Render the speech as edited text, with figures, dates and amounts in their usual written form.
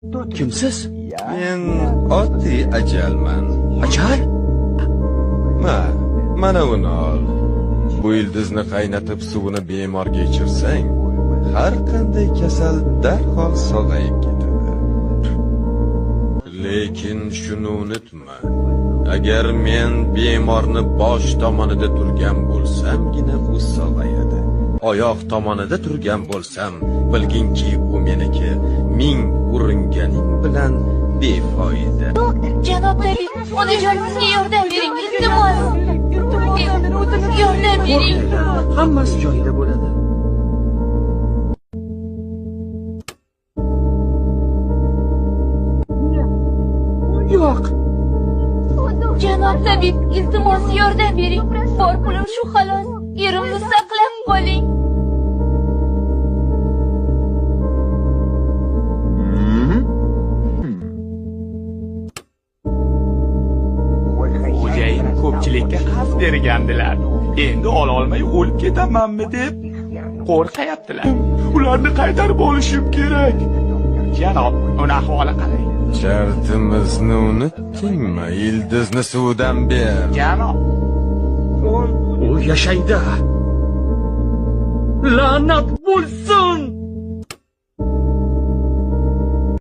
Kimsiz? Men oddiy ajalman. Ajal? Ma, mana uni ol. Bu ildizni qaynatib suvini bemorga ichirsang, har qanday kasal darhol sog'ayib ketadi. Lekin shuni unutma. Agar men bemorni bosh tomonida turgan bo'lsamgina u sog'ayadi. Oyoq tomonida turgan bo'lsam, bilginki u meniki. Ming uringaning bilan befoyda. Janob tabib, onajonimizga yordam bering, iltimos. Yordam bering. Hammasi joyida bo'ladi. Yo'q. Janob tabib, iltimos yordam bering. Bor pulim shu xolos. Erimni saqlab qoling. Xo'jayin ko'pchilikka qasd bergandilar. Endi ololmay o'lib ketamanmi deb qo'rqayaptilar. Ularni qaytarib olishim kerak. Janob, uni ahvoli qalay? Shartimizni unutdingmi? Ildizni suvdan ber. Janob, u yashaydi. La'nat bo'lsin!